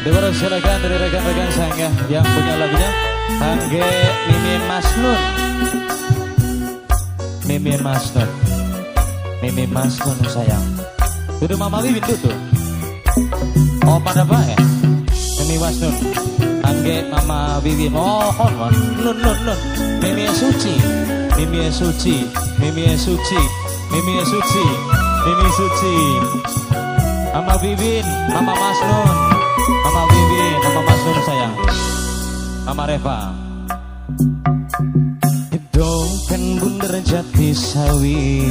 Dipersilakan dari rekan-rekan saya yang punya lagunya Angge Mimi Masnun. Mimi Masnun. Mimi Masnun sayang. Duduk Mama Wiwin tuh. Oh pada apa ya? Mimi Masnun. Angge Mama Wiwin. Oh kon kon. Nun nun nun. Mimi Suci. Mimi Suci. Mimi Suci. Mimi Suci. Mimi Suci. Mama Wiwin, Mama Masnun. Mama Wiwin, Mama Masnun sayang. Mama Reva. Gedong bunder jati sawi.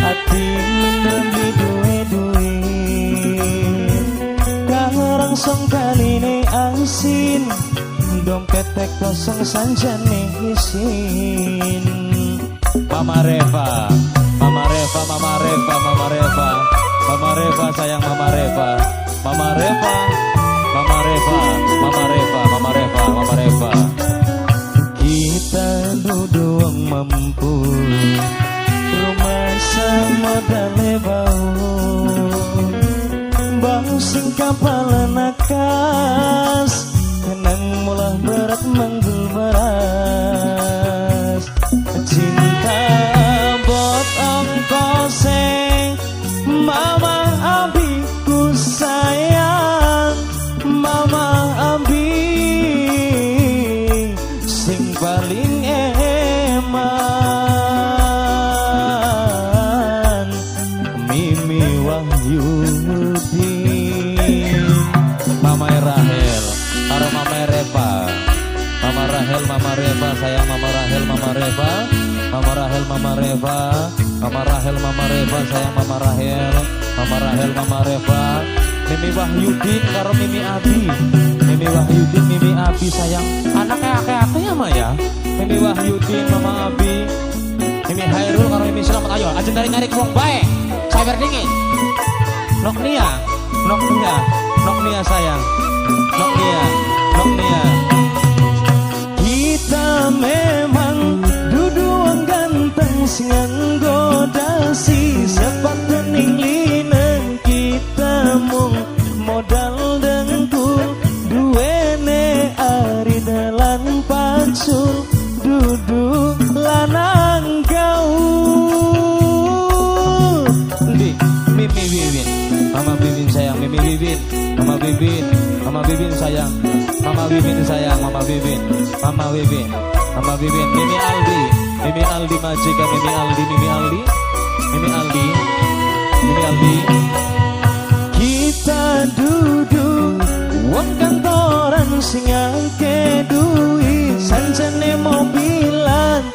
Hati minder beli duwe duwe. Karang song kaline asin. Dompet tek kosong sanjane isin. Mama Reva, Mama Reva, Mama Reva, Mama Reva, Mama Reva sayang Mama Reva, Mama Reva, Mama Reva, Mama Reva, Mama Reva, Mama Reva. Kita duduk mampu, rumah modale bau, bau sing kapal nakas, kenang mulah berat manggul beras. Cinta bot ongkose, Mama Abi ku sayang, Mama Abi sing paling eman, Mimi Wahyudi, Mama Rahel, karo Mama Reva, Mama Rahel, Mama Reva, sayang Mama Rahel, Mama Reva, Mama Rahel, Mama Reva, Mama Rahel, Mama Reva, sayang Mama Rahel, Mama Rahel, Mama Reva, Mimi Wahyudin karo Mimi Abi, Mimi Wahyudin, Mimi Abi sayang, anaknya akeh-akeh ya Ma ya, Mimi Wahyudin, Mama Abi, Mimi Hairul karo Mimi Selamat, ayo aja tarik-tarik wong bae, sabar dingin. Noknia, Noknia, Noknia sayang, Noknia, Noknia. Kita memang dudu wong ganteng sing nganggo dasi sepatu ning linen, kita mung modal dengkul duwene ari dalan pacul dudu lanang gaul. Di Mimi Wiwin, Mama Wiwin sayang, Mimi Wiwin, Mama Wiwin, Mama Wiwin sayang, Mama Wiwin sayang, Mama Wiwin, Mama Wiwin, Mama Wiwin, Mimi Aldi, Mimi Aldi majikan, Mimi Aldi, Mimi Aldi, Mimi Aldi, Mimi Aldi. Kita duduk wong kantoran sing akeh duit sanjane mobilan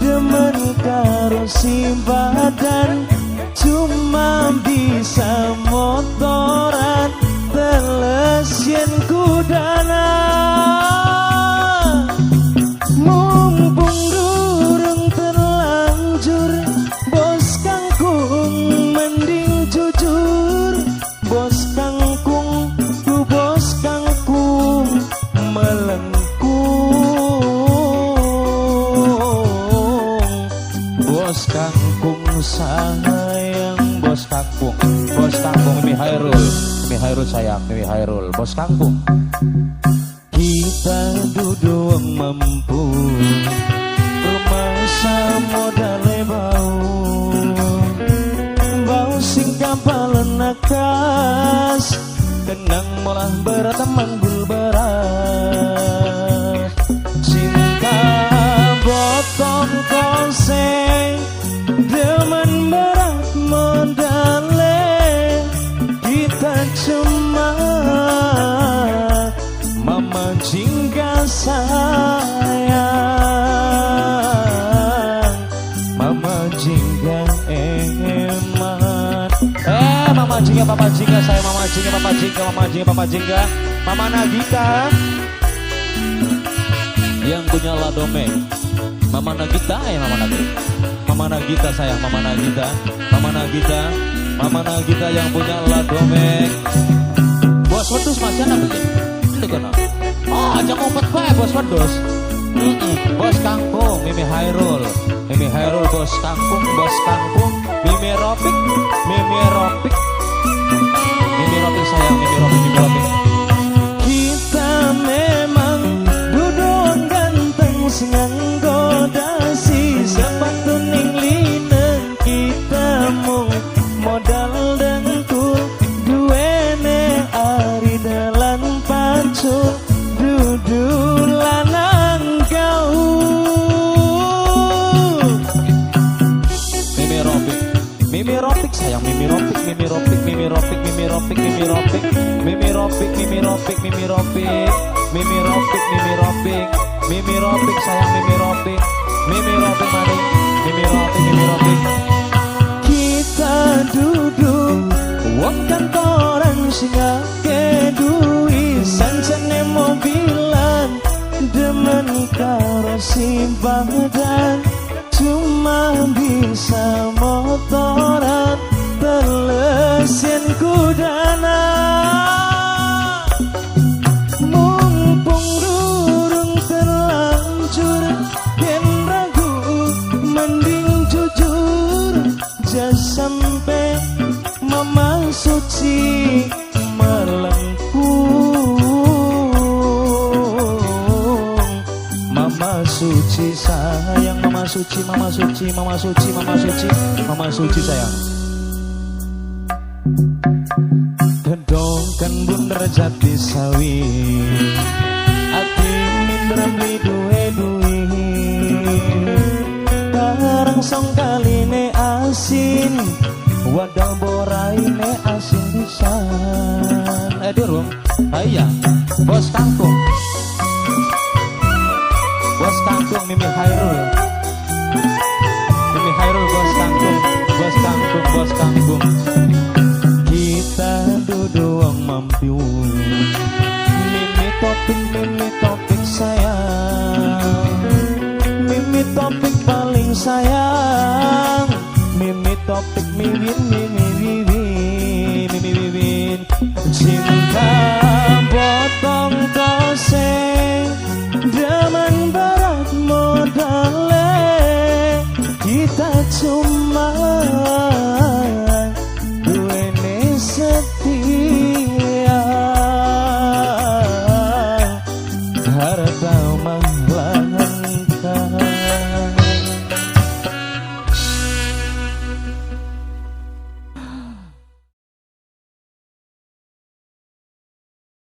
demen karo si badan cuma bisa motoran teles yen kudana. Mumpung durung terlanjur bos kangkung mending jujur, bos kangkung ku bos kangkung melengkung, bos kangkung sayang, bos kangkung, bos kangkung Mimi Hairul, Mimi Hairul sayang, Mimi Hairul, bos kangkung. Kita duduk mampu rumah modale bau bau sing kapal nakas kenang molah berat manggul beras. Cinta botong kose demen berat modale kita cuma Mama Jingga sayang, Mama Jingga eman. Eh Mama Jingga, Papa Jingga saya, Mama Jingga, Papa Jingga, Mama Jingga, Papa Jingga, Mama Nagita yang punya Ladome, Mama Nagita ya, Mama Nagita, Mama Nagita sayang, Mama Nagita, Mama Nagita, Mama Nagita yang punya Ladome. Bos wedus masih anak beli. Ini kono. Oh, aja ngumpet bae bos wedus. Bos kangkung, Mimi Hairul, Mimi Hairul bos kangkung, bos kangkung, Mimi Ropik, Mimi Ropik. sayang, Mimi Ropik, Mimi Ropik. Kita memang duduk ganteng sing nganggo dasi, sepatu ning linen. Kita mung modal dengkul, duwene ari dalan pacul, dudu lanang gaul. Mimi Ropik, Mimi Ropik sayang, Mimi Ropik, Mimi Ropik, Mimi Ropik, Mimi Ropik, Mimi Ropik, Mimi Ropik, Mimi Ropik, Mimi Ropik, Mimi Ropik, Mimi Ropik, Mimi Ropik sayang, Mimi Ropik, Mimi Ropik mari, Mimi Ropik, Mimi Ropik. Kita duduk wong kantoran sing akeh duit, sancene mobilan, demen karo si badan, cuma bisa motoran, teles yen kudana. Mumpung durung terlanjur, yen ragu mending jujur, ja sampe Mama Suci melengkung. Mama Suci sayang, Mama Suci, Mama Suci, Mama Suci, Mama Suci, Mama Suci sayang. Gedongkan bunder jati sawi, ati minder beli duwe duwi, karang song kaline asin, wadah boraine asin pisan. Eh durung, ah, iya, bos kangkung, bos kangkung Mimi Hairul, Mimi Hairul bos kangkung, bos kangkung, bos kangkung. Kita dudu wong mampu. Mimi Topik, Mimi Topik sayang, Mimi Topik paling sayang, Mimi Topik miwin, mimi wiwin, mimi wiwin cinta.